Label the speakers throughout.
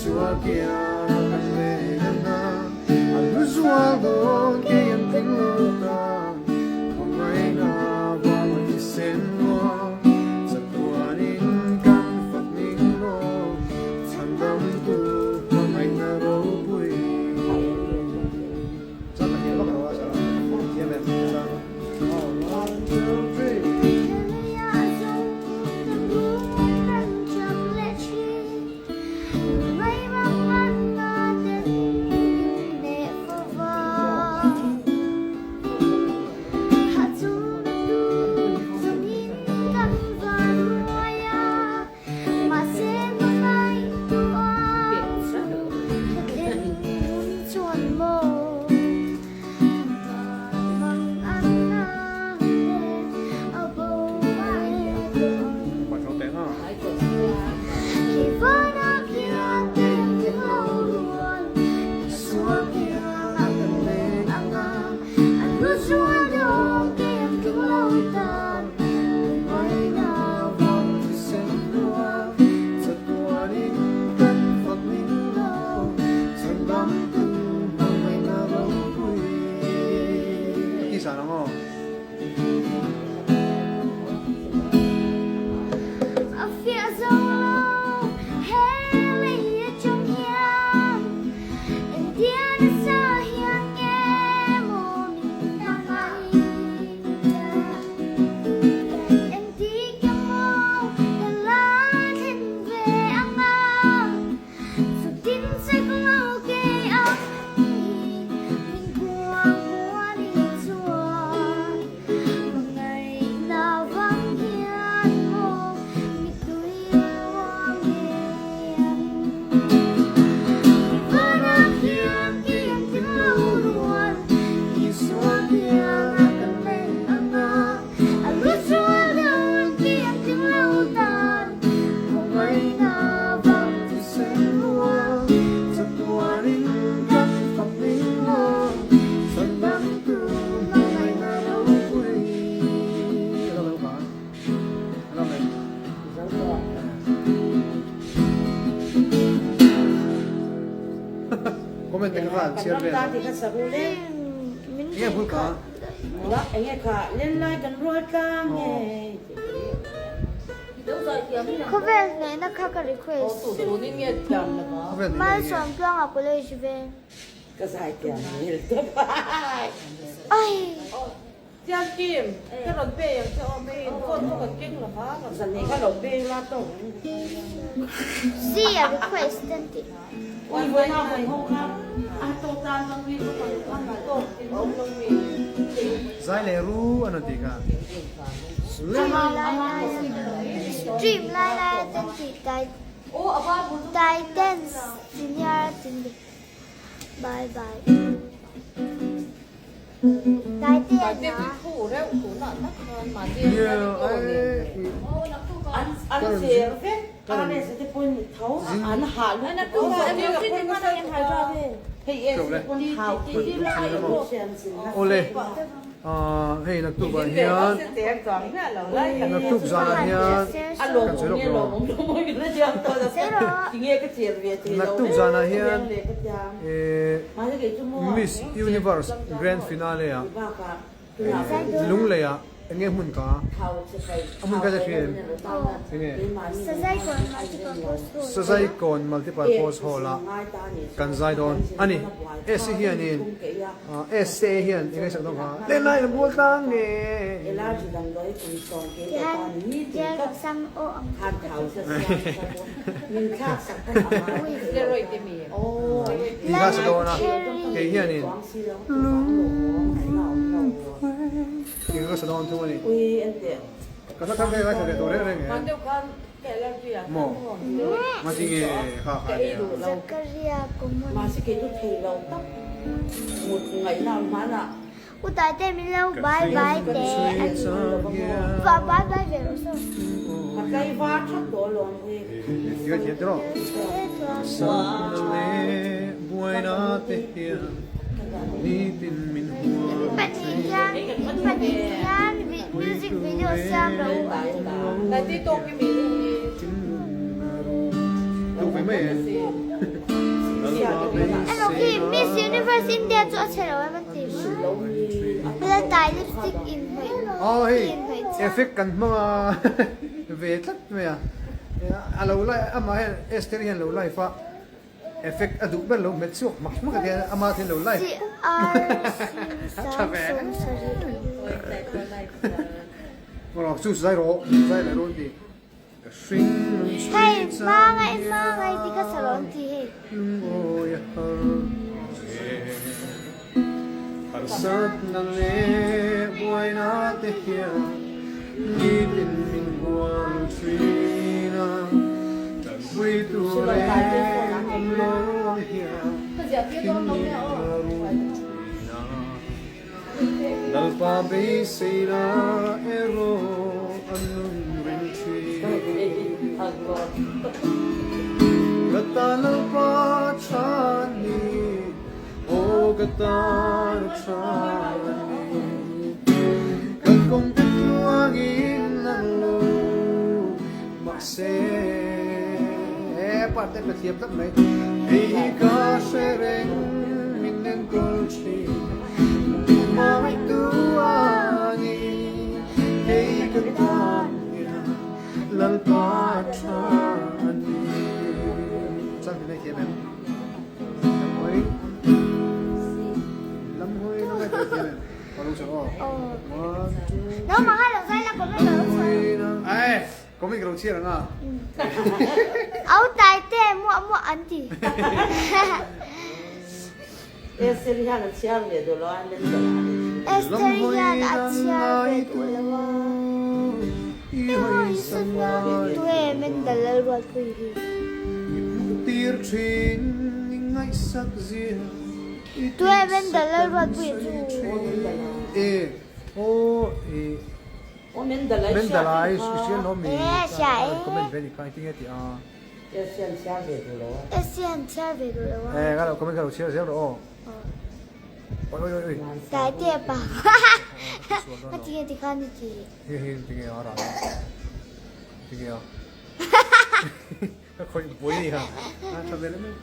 Speaker 1: Isua kiang a kan leng anga, a hlu zual dawn kei an tling lo tan. Khawngaihna vang a thisen nuam, chatuanin kan fak ning lo, chhandamtu hmangaihna ropui. Comment te kha an chhiar vel a. Enge bul ka?
Speaker 2: Enge kha lenlai kan rual tlang nge.
Speaker 3: Khawvel hnehna kha ka request. Malsawmtluanga College veng.
Speaker 2: Ka zaithiam hmel tawp.
Speaker 3: Ai.
Speaker 4: Tiankim, ka rawn pay ang che aw hmeiin phone pawh kan keng lo va.
Speaker 2: Zan kha lo pay la tawk.
Speaker 3: Si a request an ti.
Speaker 2: Ui vawiin a hawi ho kha a to tan lo mi ka pan a to
Speaker 4: in awm lo mi.
Speaker 1: Zai leh ru an rawn ti kha.
Speaker 3: Stream lai lai stream lai lai a ten tih tai Titans senior a tin ve. Bye bye. Taitea na.
Speaker 2: An cher vek RS te pawn tho an hah lutuk hei S te pawn hau
Speaker 1: Awle hei naktuk ah hian naktuk zanah hian kan sawi lawk lo naktuk zanah hian Miss Universe Grand Finale ah Lunglei ah eng nge hmun ka? A hmun ka che hria em? Eng nge? Sazaikawn Multipurpose Hall ah kan zai dawn a ni. SC hianin SC hian eng nge sak dawn kha? Lenlai lam bual tlang nge? Tih kha sa dawn a, kei hianin Tih kha ka sa dawn thung a ni. Ka hla thar ka ngaithla leh tawh reng reng e. Maw? Ngati nge kha kha a nia.
Speaker 3: U Taite min lo bye bye teh a ti. Va bye bye ve rawh saw. In pahnih hian music video siam rawh u a ti. Universe India chu a chhe lo em an ti maw? Tai lipstick in hnawih
Speaker 1: Aw hei
Speaker 3: in hnawih chiah.
Speaker 1: Effect kan hmang a ve tlat mai a. A lo live amah hian Esther hian lo live a effect a duh ber lo hmet chhuak hmak hmak a tia ama hian lo live.
Speaker 3: CRC sang 70.
Speaker 1: Aw chu zai rawh zai leh rawh an ti.
Speaker 3: Hei hmangaih hmangaih tih ka sa lo an ti hei.
Speaker 1: Lalpa beiseina erawh a nun reng thin. Ka tan Lalpa tha ni, aw ka tan a tha ni. Ka kawng te tluangin nang lo mahse part te ka thiam tlat mai. Hei hi ka hre reng min enkawl thin.
Speaker 3: Naupang kha lo zai la comment ka lo chhuah
Speaker 1: lo. Comment ka lo chhiar ang a.
Speaker 3: Au tai te muah muah an ti.
Speaker 2: Esther hian a chhiar ve duh lo a, Mendel a ni thin.
Speaker 3: Esther hian a chhiar ve duh lo a. Tue Mendel Lalruatpuii hi. Tue Mendel Lalruatpuii chu.
Speaker 2: Aw Mendalai
Speaker 1: Mendalai hriat lo mi
Speaker 3: hria e.
Speaker 1: Comment ve ni kha engtin nge tih a.
Speaker 2: Asian chhiar ve duh lo a.
Speaker 3: Asian chhiar ve duh lo a.
Speaker 1: Eh ka lo comment ka lo chhiar zel rawh aw. Oi oi oi.
Speaker 3: Tlai te pa. Ka ti nge ti khan i ti.
Speaker 1: Hi hi ti nge a ra. Ti nge a. Ka khawih buai ni ha. A tha ve le mai.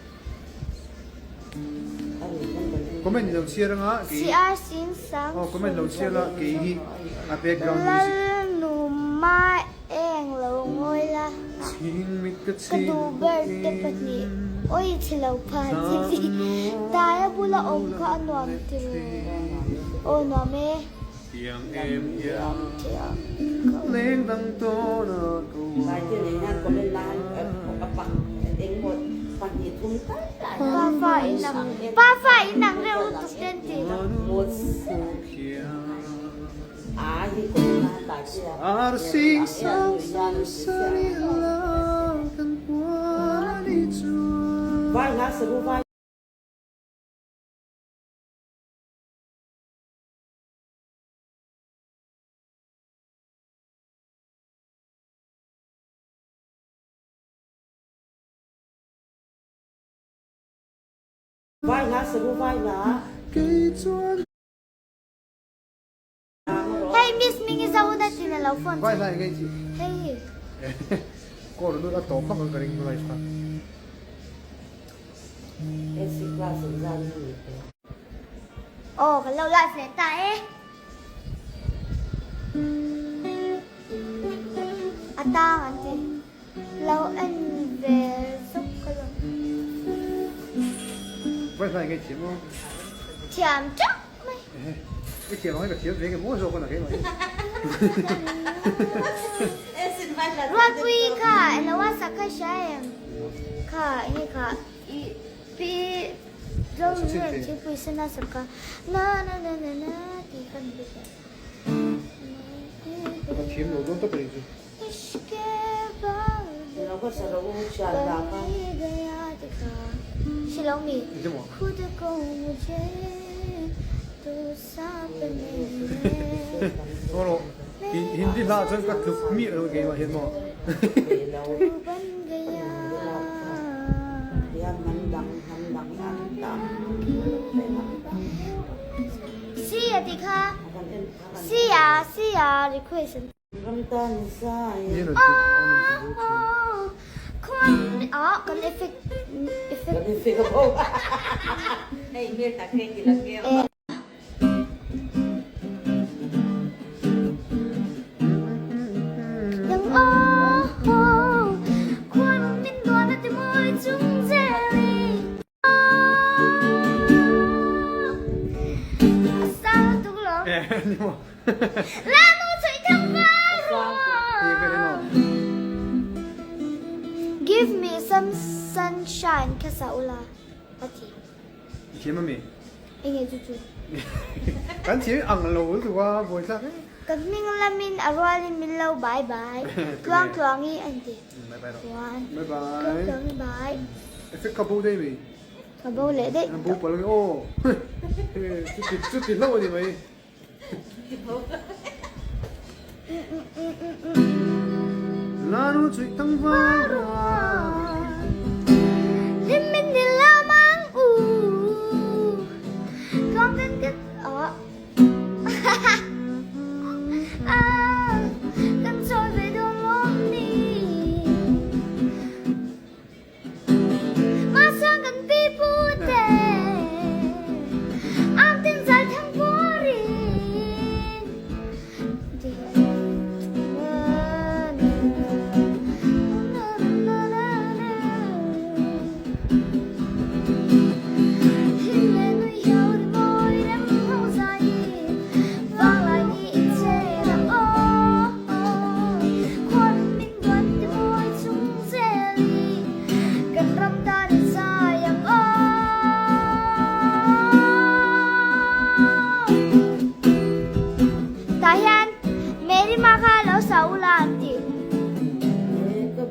Speaker 1: Comment lo chhiar anga kei.
Speaker 3: CR Singh Sang.
Speaker 1: Oh comment lo chhiar la kei hi a background music.
Speaker 3: Lal nu ma eng lo ngawi la. Ka duh ber te pahnih oi chhe lo pha chi chi. Taia bula awm kha a nuam tiraw. Aw nuam e.
Speaker 1: Tiang em hian leng dang tawn a ko
Speaker 3: Pa fa in ang pa fa in ang reuh lutuk te an ti.
Speaker 2: Vai hla saru vai hla.
Speaker 3: Hei miss Mingi Zauna tin a lo phone
Speaker 1: Vai hla engei chi.
Speaker 3: Hei.
Speaker 1: Kawr lut a tawp hmak ang ka ring live kha.
Speaker 2: SC class exam hi ni te.
Speaker 3: Aw kan lo live leh ta e. A tang an ti. Lo en ve zuk ka lo.
Speaker 1: Vai hlai ngei thiam aw.
Speaker 3: Thiam teuh mai.
Speaker 1: I thiam ang hi ka thiam ve nge maw zawk a na keimah hi.
Speaker 3: Ruatpui kha eng lo a sak kha hria em? Kha enge kha i pi Zorin thilpui sen a sak kha na na na na na tih kha ni bik e.
Speaker 1: Ka thiam lo dawn tawp a nih chu. Hindi hla chuan ka tluk miah lo keimah hian maw.
Speaker 3: Sia tih kha Sia Sia request an Ah kan effect. Effect. Yang aw khuanu min duan a ti mawi chung zel i. A sang lutuk lo. Lanu chhuih thang var ruang. Give me some sunshine kha sa ula a ti.
Speaker 1: I thiam ami?
Speaker 3: Enge chu chu?
Speaker 1: Kan thiam ang lo lutuk a buai thlak e.
Speaker 3: Ka hming lamin a rualin min lo bye bye. Tluang tluangi a inti.
Speaker 1: Bye bye rawh.
Speaker 3: Chuan
Speaker 1: Bye bye.
Speaker 3: Tluang tluangi bye.
Speaker 1: Effect ka bo daih mai.
Speaker 3: Ka bo leh daih
Speaker 1: tawh. Bo palh ange aw. Chuti chuti hlauh a ni mai. Lanu chhuih tang var ruang.
Speaker 3: Hlim min ni lam ang u. Tluang kan ka aw. Kan chawi ve dawn lawm ni. Mahsang kan pi pu te Am tin zai thang puarin Tah hian Mary ma kha lo sa ula an ti. Tih kha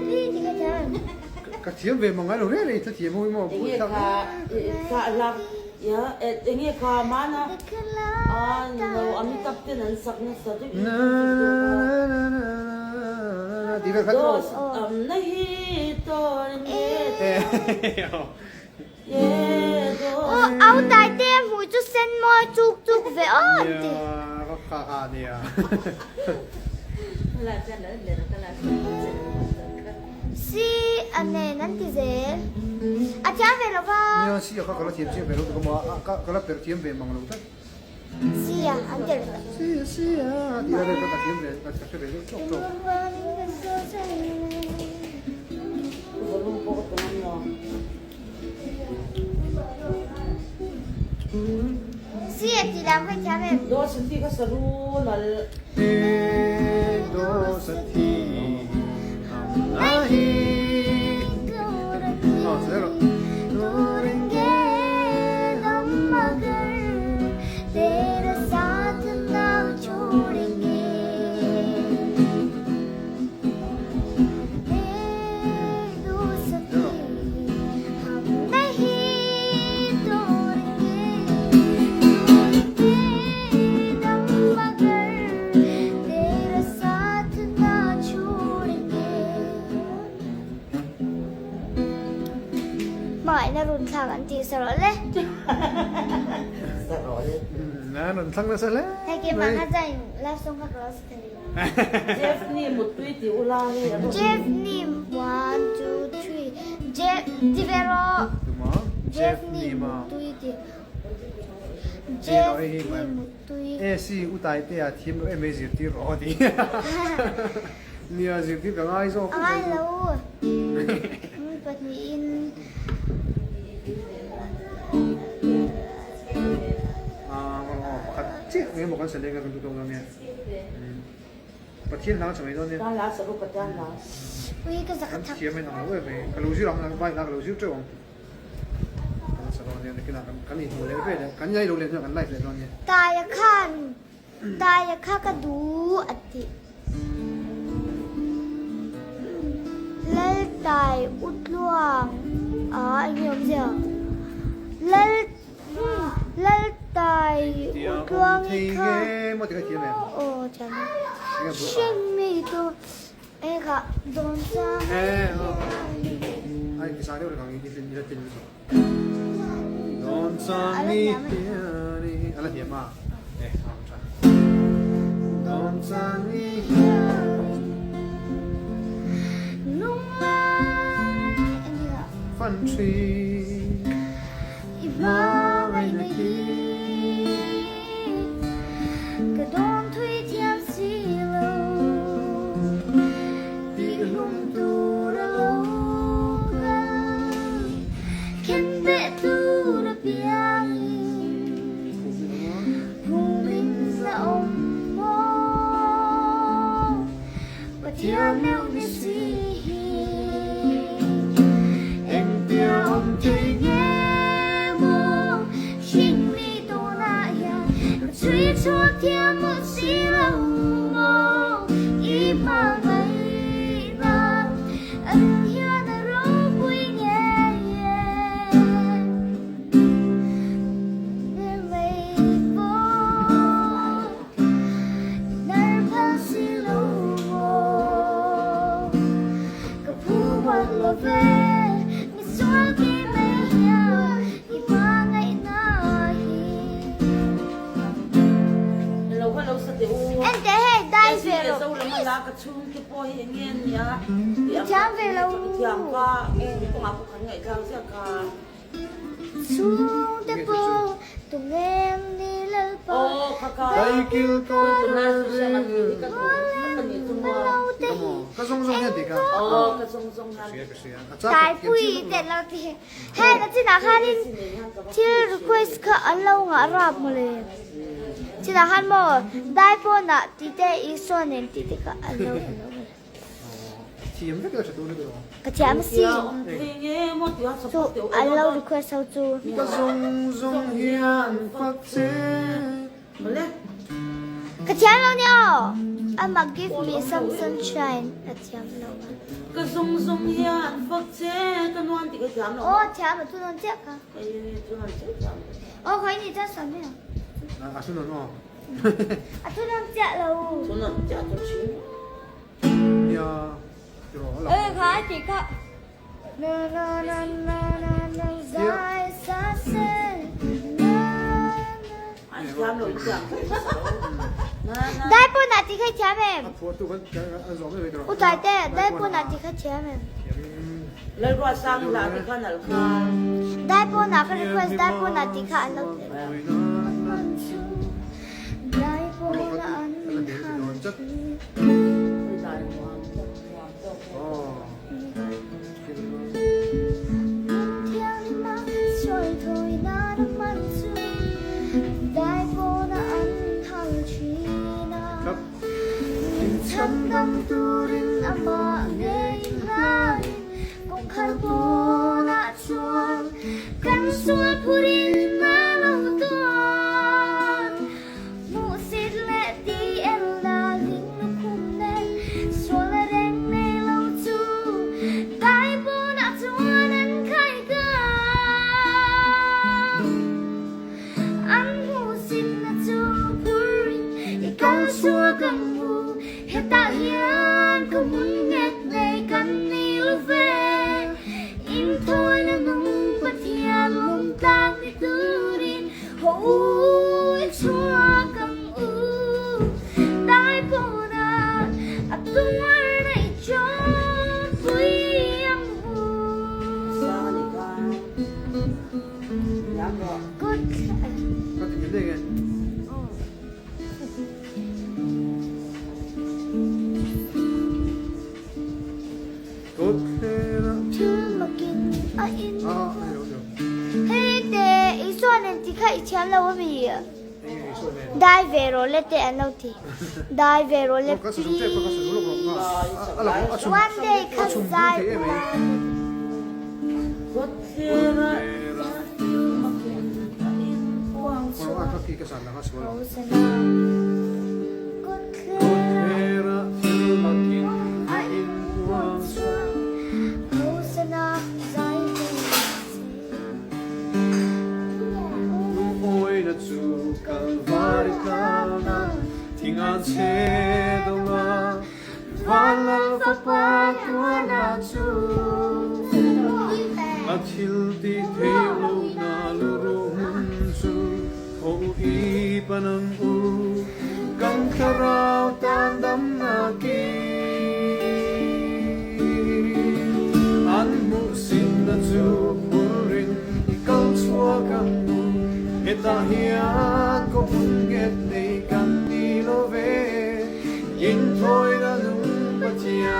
Speaker 3: thiam em?
Speaker 1: Ka thiam ve mang lo reng reng i thiam ho hi maw
Speaker 2: Enge kha kha lak ya enge kha mana a no Amitabh ten an sak nasa deuh in
Speaker 1: Tih vel kha chu
Speaker 2: Am nahi torenगे
Speaker 3: Aw au tai te a hmuh chu sen mawi chuk chuk ve aw an ti.
Speaker 1: Nia ka kha nia.
Speaker 3: Si a nen an ti zel. A thiam ve lo va.
Speaker 1: Nia si a kha ka la thiam chiang ve lo tuk a maw a ka la per thiam ve mang lo tlat.
Speaker 3: Si a an ti reng.
Speaker 1: Si a si a tih lai vel kha ka thiam ve ka hre ve deuh tawk tawk.
Speaker 3: Si a tih lam kha i thiam em?
Speaker 2: Do sathi ka saru lal.
Speaker 1: E do sathi hum nahi. Aw sawi rawh.
Speaker 3: Torenге dum magar tera saath na chhodenge. Hmangaihna run thlak an tih sa rawh le.
Speaker 2: Sa rawh le.
Speaker 1: Na rawn thlang nasa hle.
Speaker 3: Hei keimah kha chuan love song kha ka lo sa thei lo.
Speaker 2: Jeff ni muttui tih ula hei a rawh.
Speaker 3: Jeff ni one two three Jeff ti ve rawh.
Speaker 1: Tuma
Speaker 3: Jeff ni muttui ti Jeff ni muttui.
Speaker 1: E si u tai te a thiam lo em ei zirtir rawh ti. Nia zirtir ka ngai zawk.
Speaker 3: A ngai lo. Pahnihin.
Speaker 1: Pakhat chiah engemaw kan select a kan duh tawk dawn nia. Pathian hla ka sa mai dawn nia.
Speaker 2: Tan la sa ru Pathian hla.
Speaker 3: Ui ka zak a
Speaker 1: Kan
Speaker 3: thak.
Speaker 1: thiam in ang lo em mai. Ka lo zir ang vai hla ka lo zir teuh ang. Kan sa dawn nia nakinah kan kan inhmu leh vel e. Kan ngai lo leh hnuah kan live leh dawn nia.
Speaker 3: Taia khan Taia kha ka duh a tih. Laltai Utluang a eng nge awmzia? Lal Laltai Utluang i kha aw thiam e hring mi chu eng kha dawn chang Lung
Speaker 1: ran thin. I hmangaihna hi
Speaker 3: ka dawn thui thiam si lo.
Speaker 1: Tihhlum tur a lo kal,
Speaker 3: khen beh tur a piangin phumin a awm maw? Pathian meuh ni si hi
Speaker 1: engtia awm thei
Speaker 3: nge maw? Hring mi tunah hian ka chhui chhuak thiam mawlh si lo maw? I hmangaihna an hian a ropui ngei e. Ber mai pawh nar phal si lo maw? Ka phu mawlh lo ve, mi sual ki mai hian i hmangaihna hi.
Speaker 2: Hello hello sa teh u.
Speaker 3: Ente hei dai ve rawh
Speaker 2: please. Ka chhungte pawh hi eng nge nia.
Speaker 3: I thiam ve lo.
Speaker 2: Thiam ka kawngah pawh kan ngaihthlak ziak ka.
Speaker 3: Chhungte pawh tungeng ni lalpa.
Speaker 2: Aw kha ka.
Speaker 1: Daikil ka
Speaker 3: Ka
Speaker 1: zawng zawng hian tih ka.
Speaker 2: Aw ka zawng zawng hian.
Speaker 1: Ka hria ka hria.
Speaker 3: Taipui te an lo ti. Hei na chinah khanin thil request kha an lo ngah rap mawle. Chinah khan maw dai pawnah tih te Isua nen tih te kha an lo an lo mawle.
Speaker 1: Thiam vek la tha tur ni lo.
Speaker 3: Ka thiam a si. Chu an lo request ho chu.
Speaker 1: Ka zawng zawng hian fak che.
Speaker 3: Ka thiam lo nia aw. Ama give me some sunshine a thiam lo a.
Speaker 2: Ka zawng zawng hian fak che ka nuam tih ka thiam lo.
Speaker 3: Aw thiam a thunawn chiah ka. Aw khawi ni chuan sawi mai ang.
Speaker 1: A thunawn aw.
Speaker 3: A thunawn chiah lo.
Speaker 2: Thunawn chiah chu thin.
Speaker 1: Nia tiraw a lang.
Speaker 3: Ê kha ai tih kha. Na na na na na na zai sa se na na.
Speaker 2: Ai thiam lo i thiam.
Speaker 3: Dai pawn ah tih kha i thiam em?
Speaker 1: A phuah tu kan an zawm em tiraw.
Speaker 3: U tlai te dai pawn ah tih kha thiam em?
Speaker 2: Lalruah sang hla tih kha nalh kha.
Speaker 3: Dai pawn ah ka request dai pawn ah tih kha an lo ti. Dai pawn ah an han thi. Hmuhsit leh ti el na ling lukhum nen sual a reng nei lo chu dai pawnah chuan an khai kang. An hmuhsit na chu phurin i kal chhuak ang u, hetah hian ka hmun nghet nei kan ni lo ve. Inthawina nung Pathian lawmtlak ni turin Haw u i chhuak ang u, dai pawna a tuar nei chawn pui ang u. Good.
Speaker 1: Ka ti ngei nge.
Speaker 3: Thil makin a in Hei te Isua nen ti kha i thiam lo ami? Dai ve rawh le te an lo ti. Dai ve rawh le please. One day kha zai ula
Speaker 1: A thil ti thei lo na lurum chu ho i panang u kan thlarau tan dam na ki an hmuh sin na chu.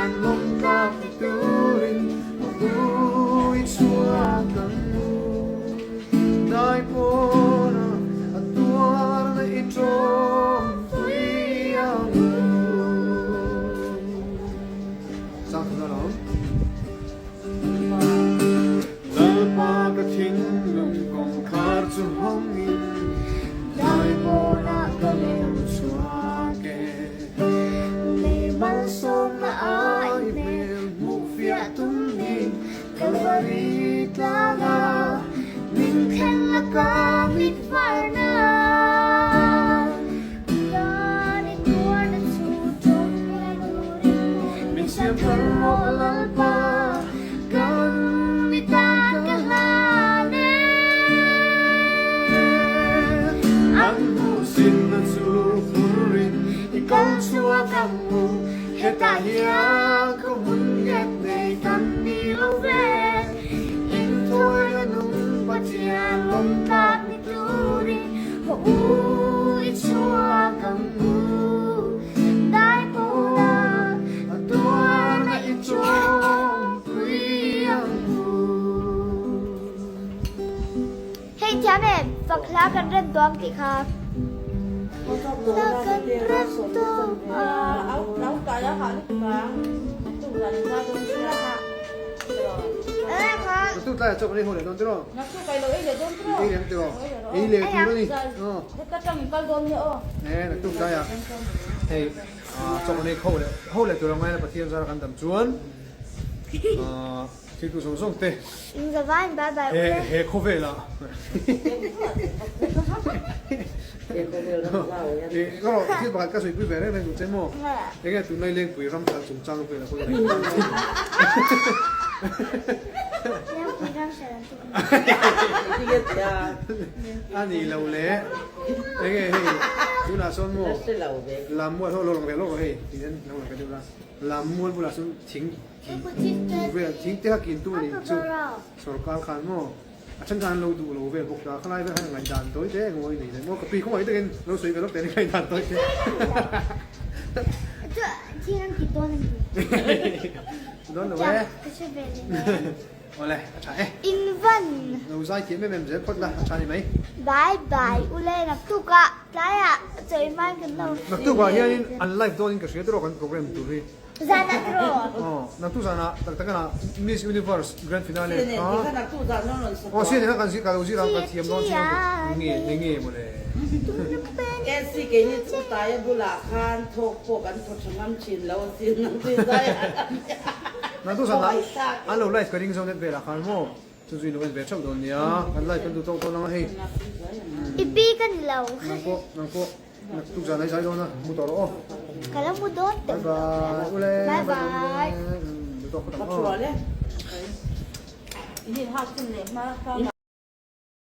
Speaker 1: Pathian lawm tlak ni turin a u i chhuak ang u. Dai pawna a tuarna i tawmpui ang u. Sang thun alawm. Lalpa ka thinlung kawngkhar chu hawngin dai pawnah ka lo chhuak e.
Speaker 3: Mei malsawmna ai hmel
Speaker 1: hmuh fiah tum nin Kalvari tlanga min thlen laka mit
Speaker 3: varna. Tan i tuarna chu tawngtai turin
Speaker 1: Min siam thar rawh Lalpa kan
Speaker 3: mi tan ka hlan e.
Speaker 1: An hmuhsinna chu furin i kal chhuak ang u, hetah hian ka hmun nghet nei kan ni lo ve. Inthawina nung Pathian lawm
Speaker 3: tlak ni turin haw u i chhuak ang u. Dai pawna
Speaker 1: a tuarna i tawngpui ang u.
Speaker 3: Hei thiam em, fak hla kan rem tawh ang tih kha. Hla kan rem tawh
Speaker 1: ang. Thiltu zawng zawng te.
Speaker 3: In zavain bye bye
Speaker 1: ule. He khawvelah. Ka thil pakhat ka sawi pui ve reng reng duh che maw? Enge tunlai Lengpui ram hralh chungchang velah pawh i
Speaker 3: Lengpui ram hralh an tum.
Speaker 1: A ni lo le. Enge hei tunah sawn maw Lammual ho lo lang ve lawk rawh hei tih hian lo lang ve deuh la. Lammual bulah sawn thing Thing vel, thing te kha kin tu nih chu sorkar khan maw a then khan an lo duh lo vel bawk ta, khalai vel khan ngaihdan tawi te eng maw i nei le maw ka pi khawngaih takin lo sawi ve lawk teh ni ngaihdan tawi te. Dawn lo e. Awle a tha e.
Speaker 3: Invan.
Speaker 1: Lo zai thiam em em zel phawt la a tha ni mai.
Speaker 3: Bye bye ule naktukah tlaiah chawi hmain kan lo.
Speaker 1: Naktukah hianin an live dawnin ka hria tawh kan program tur hi.
Speaker 3: Zanah tiraw?
Speaker 1: Aw, naktuk zanah tak tak a Miss Universe Grand Finale
Speaker 2: kha. Naktuk zan rawn rawn
Speaker 1: Aw, sian kha kan zir ka lo zir ang, kan thiam dawn chiang bawk. Nge, nge nge mawle.
Speaker 2: KC keini chu Taia bulah khan thawk pawh kan thaw tha ngam thin lo asin naktuk zai
Speaker 1: Naktuk zanah an lo live ka ring zo net velah khan maw, chu chu i lo en ve theuh dawn nia, kan live kan duh tawk dawn ang a hei.
Speaker 3: I pi ka ni lo.
Speaker 1: Nang pawh, nang pawh. Naktuk zan ai zai dawn a, mu tawh rawh aw.
Speaker 3: Ka lo mu dawn tawh.
Speaker 1: Bye bye ule.
Speaker 3: Bye bye.
Speaker 1: Mu tawh phawt ang aw.